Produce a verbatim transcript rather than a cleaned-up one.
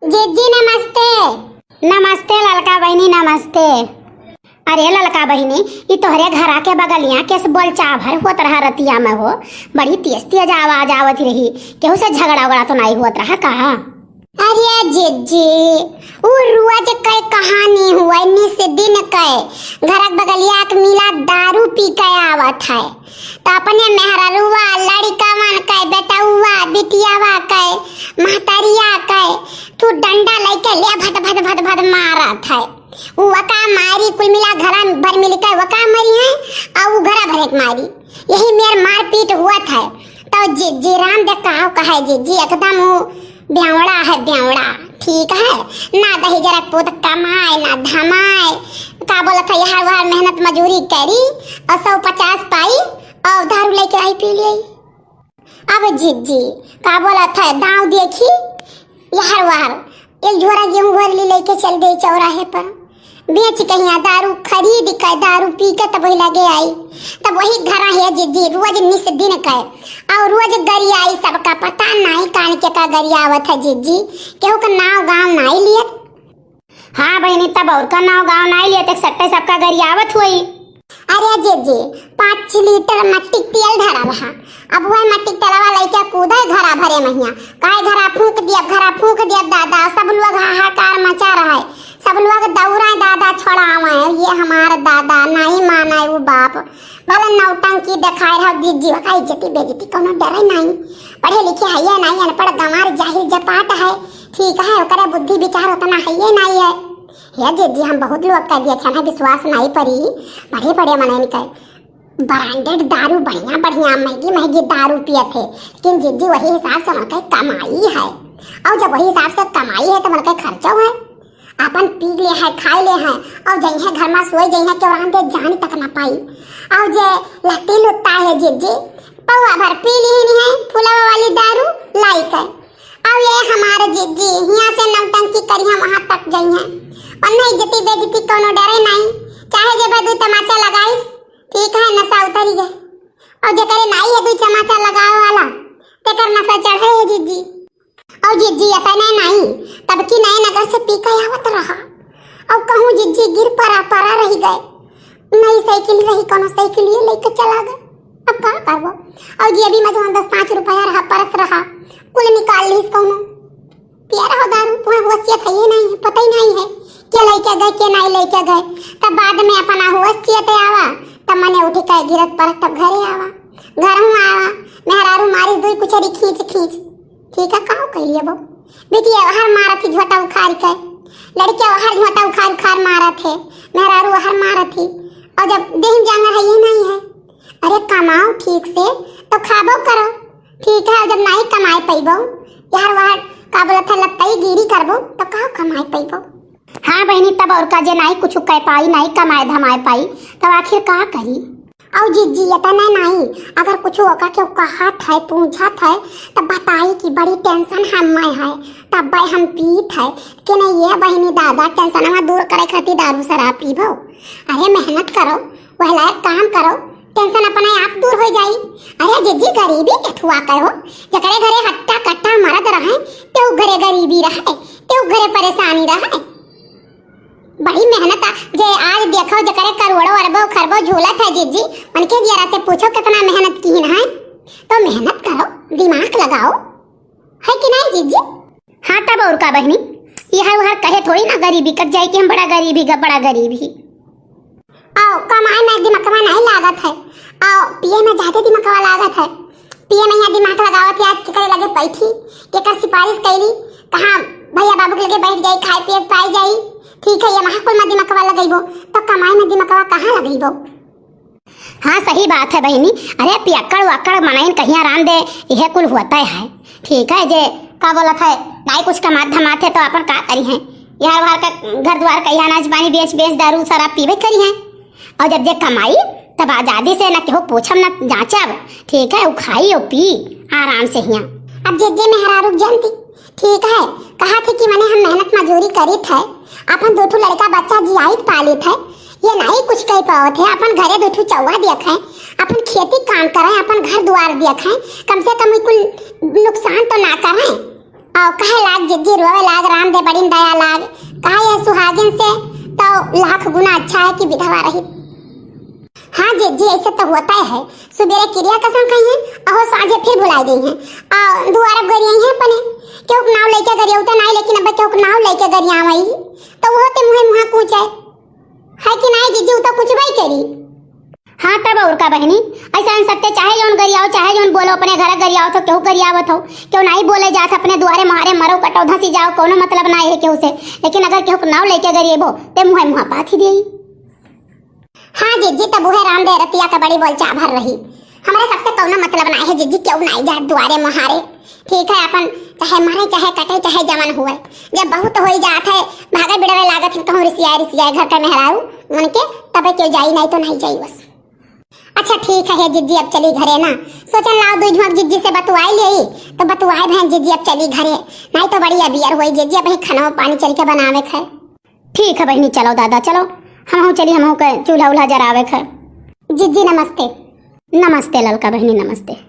जीजी नमस्ते। नमस्ते ललका बहिनी, नमस्ते। अरे ललका बहिनी, ई तोहरे घरा के बगलिया के से बोलचाल भर होत रहा रतिया में हो, बड़ी तेज तेज आवाज आवत रही, केहू से झगड़ा उगड़ा तो नाहीं होत रहा का? अरे जीजी, उ रोज के कहानी हुए, निस दिन के। घरक बगलिया के मिला दारू पी के आवत है, तो अपने मेहररुआ, लड़िकवन के, बेटउआ, बिटियावा के, महतरिया के, तू डंडा लइके ले भद भद भद भद मारत है। उ वका मारी, कुल मिला घरा भर मिल के वका मारी है, और उ घरा भरे के मारी। यही मेर मारपीट हुआ था। तो जीजी राम दे कहा कहे जीजी एकदम उ ब्यावड़ा है, ब्यावड़ा। ठीक है, ना दही जरा पूत कमाए, ना धमाए। का बोलत है, यहाँ वहाँ मेहनत मजूरी करी और सौ पचास पाई और दारू लेके आई पी ली। अब जीजी का बोलत है, दाव देखी, यहाँ वहाँ एक झोरा गेहूं भर ली लेके चल दे चौराहे पर। बेच के यहाँ दारू खरीद के, दारू पी के तब वही लगे आई। तब वही घरा है जीजी, रोज निस दिन के। और रोज गरियाई, सबका पता नाहीं कान के का गरियावत है जीजी। केहू का नाव गाँव नाहीं लियत। हाँ बहिनी, तब और का नाव गाँव नाहीं लियत, एक सट्टे सबका गरियावत हुई। अरे जीजी, पाँच लीटर मट्टी के तेल धरा रहा। अब वह मट्टी के तेलवा लइके कूदे घरा भरे महिया। काहे घरा फूंक दिया, घरा फूंक दिया दादा। सब लोग हाहाकार मचा रहा है। सब लोग दौड़ा दादा, छोड़ावे, ये हमार दादा, नाहीं माने उ बाप। भले नौटंकी देखाए रहो जीजी, ओका इज्जती बेइज्जती कौनो डरे नाहीं। पढ़े लिखे है ये नाहीं, अनपढ़ गंवार जाहिल जपाट है। ठीक है, ओकरे बुद्धि विचार उतना है ये नाहीं है। हे जीजी, हम बहुत लोग कह दिए थे, हमें विश्वास नाहीं परी। बड़े बड़े मनइन के branded दारू, बढ़िया बढ़िया महंगी महंगी दारू पिए थे, लेकिन जीजी वही हिसाब से उनके कमाई है। और जब वही हिसाब से कमाई है तो उनके खर्चो है। अपन पी ले हैं, खाई ले हैं, और जइहे घर में सोए जइहे, केहू रांधे जान तक ना पाई। और जे लत्ती लुत्ता है जीजी, पौवा भर पी ली है फुलवा वाली दारू लाई के। और ये हमारे जीजी हियाँ से नौटंकी करिहे, वहाँ तक जइहे, और नहीं इज्जती बेइज्जती कौनो डरे नाहीं। चाहे जब दुई तमाचा लगाइस, ठीक है, नशा उतरी गए, और जेकरे नाहीं है दुई तमाचा लगावे वाला, तेकर नशा चढ़े है जीजी। और जीजी, अतने नाहीं, तब की नए नगर से पी के आवत रहा। और कहूँ जीजी गिर परा, परा रही गए। नई साइकिल रही, कौनो साइकिल ये लेके चला गए। अब का करबो? और जेबी में जौन दस पाँच रुपया रहा, परस रहा, कुल निकाल लीस कौनो। पिया रहो दारू, तुम्हें होशियत है ये नाहीं है, पता ही नाहीं है, के लेके गए, के नाहीं लेके गए। तब बाद में अपना होशियत आवा, तब मने उठ के गिरत परत तब घरे आवा। घर में आवा, मेहरारू मारी दुई कुचरी खींच खींच। ठीक है, काव कह लिया बो? बिटिया वहर मारत ही झोटा उखाड़ के, लड़किया वहर झोटा उखाड़ उखाड़ मारत है, मेहरारू वहर मारत ही। और जब देह में जांगर है ये नाहीं है, अरे कमाओ ठीक से तो खाबो करो, ठीक है। और जब नाहीं कमाए पैबो, यार वहर का बोलत है, लत्तई गिरी करबो तो का कमाए पैबो? हाँ बहिनी, तब और का, जे नाहीं कुछ कह पाई, नाहीं कमाए धमाए पाई, तब आखिर का करी? और जीजी, इतना नाहीं, अगर कुछ ओका केहू कहत है, पूछत है, तब बताई कि बड़ी tension हम में है, तब हम पीत है। कि नहीं ये बहिनी दादा, tension हम दूर करे खातिर दारू शराब पीबो? अरे मेहनत करो, वह लायक काम करो, tension अपने आप दूर हो जाई। अरे जीजी, गरीबी के थुआ कहो, जकरे घरे हट्टा कट्टा मरद रहे, तेहू घरे गरीबी रहे, तेहू घरे परेशानी रहे। बड़ी मेहनत आ, जे आज देखो, जकरे करोड़ों अरबों खरबों झूलत है जीजी, उनके जियरा से पूछो कितना मेहनत कीन है। तो मेहनत करो, दिमाग लगाओ, है कि नाहीं जीजी? हाँ, तब और का बहिनी, यह वहर कहे थोड़ी ना गरीबी कट जाए कि हम बड़ा गरीबी ग-, बड़ा गरीबी। आओ, कमाए में दिमकवा नाहीं लागत है, आओ, पिए में ज्यादा दिमकवा लागत है। पिए में यहाँ दिमाग लगावत है, आज केकरे लगे बैठी, केकर सिफारिश कैली, कहाँ भैया बाबू के लगे बैठ जाई, खाए पिए पाई जाई। ठीक है, ये महाकुल में दिमकवा लगैबो, तो कमाई में दिमकवा कहाँ लगैबो? हाँ, सही बात है बहिनी। अरे पियक्कड़ वक्कड़ मनइन कहिया रान दे, यह कुल होता है। ठीक है, जे का बोलत है, नाहीं कुछ कमात धमात है तो अपन का करिहे? यार वार का घर द्वार का अनाज पानी बेच बेच दारू शराब पीबे करिहे। और जब जे कमाई तब आजादी से न केहू पूछब न जांचब, ठीक है, उ खाई और पी आराम से हियां। अब जे जे मेहरारू जनती, ठीक है, कहा थे कि मने हम मेहनत मजूरी करी थे, अपन दो ठो लड़का बच्चा जियाइत पाली थे, ये नाहीं कुछ कह पावत है, अपन घरे दो ठो चौवा देखे, अपन खेती काम करे, अपन घर द्वार देखे, कम से कम ई कुल नुकसान तो ना करे। और कहे लाग जिज्जी, रोवे लाग, राम दे बड़ी दया लाग। कहा यह सुहागिन से तो लाख गुना अच्छा है कि विधवा रही। हाँ जिज्जी, ऐसे तो होता है। सुबेरे किरिया कसम खाई हैं, अहो साँझे फिर भुला गई हैं। आ दुआरे गरियाई हैं अपने, केहू के नाव लेके गरियाऊ तो नहीं, लेकिन अब केहू के नाव लेके गरियावई तो वो ते मुँहे मुँहा कूचे है कि नहीं जिज्जी, उ तो कुछ भाई करी। हाँ तब और का बहिनी, ऐसा इन सकते चाहे जौन गरियाओ, चाहे जौन बोलो, अपने घर गरियाओ तो केहू गरियावत हो, केहू नहीं बोले जात अपने दुआरे मारे मरो कटो धसी जाओ, कोनो मतलब ना है केहू से, लेकिन अगर केहू के नाव लेके गरिएबो ते मुँहे मुँहा पाथी देई। हाँ जिज्जी, तब उहे राम दे रतिया का बड़ी बोलचा भर रही। हमरे सबसे कौनो मतलब ना है जिज्जी, केहू नहीं जात दुआरे मुहारे। ठीक है, अपन चाहे मरे, चाहे कटे, चाहे जवन हुए, जब बहुत होई जात है, भागे बिड़वे लागत है, कहूँ रिसियाए रिसियाए घर का मेहरारू उनके, तबे केहू जाई, नहीं तो नहीं जाई बस। अच्छा ठीक है जिज्जी, अब चली घरे ना। सोचन लाओ दुई झोंक जिज्जी से बतुआई लेई, तो बतुआए बहन जिज्जी, अब चली घरे, नहीं तो बड़ी अबियर होई जिज्जी, अब ही खाना पानी चल के बनावे के है। ठीक है बहिनी, चलो दादा चलो, हमहू चली, हमहू के चूल्हा उल्हा जरावे के है। जिज्जी नमस्ते। नमस्ते ललका बहिनी, नमस्ते।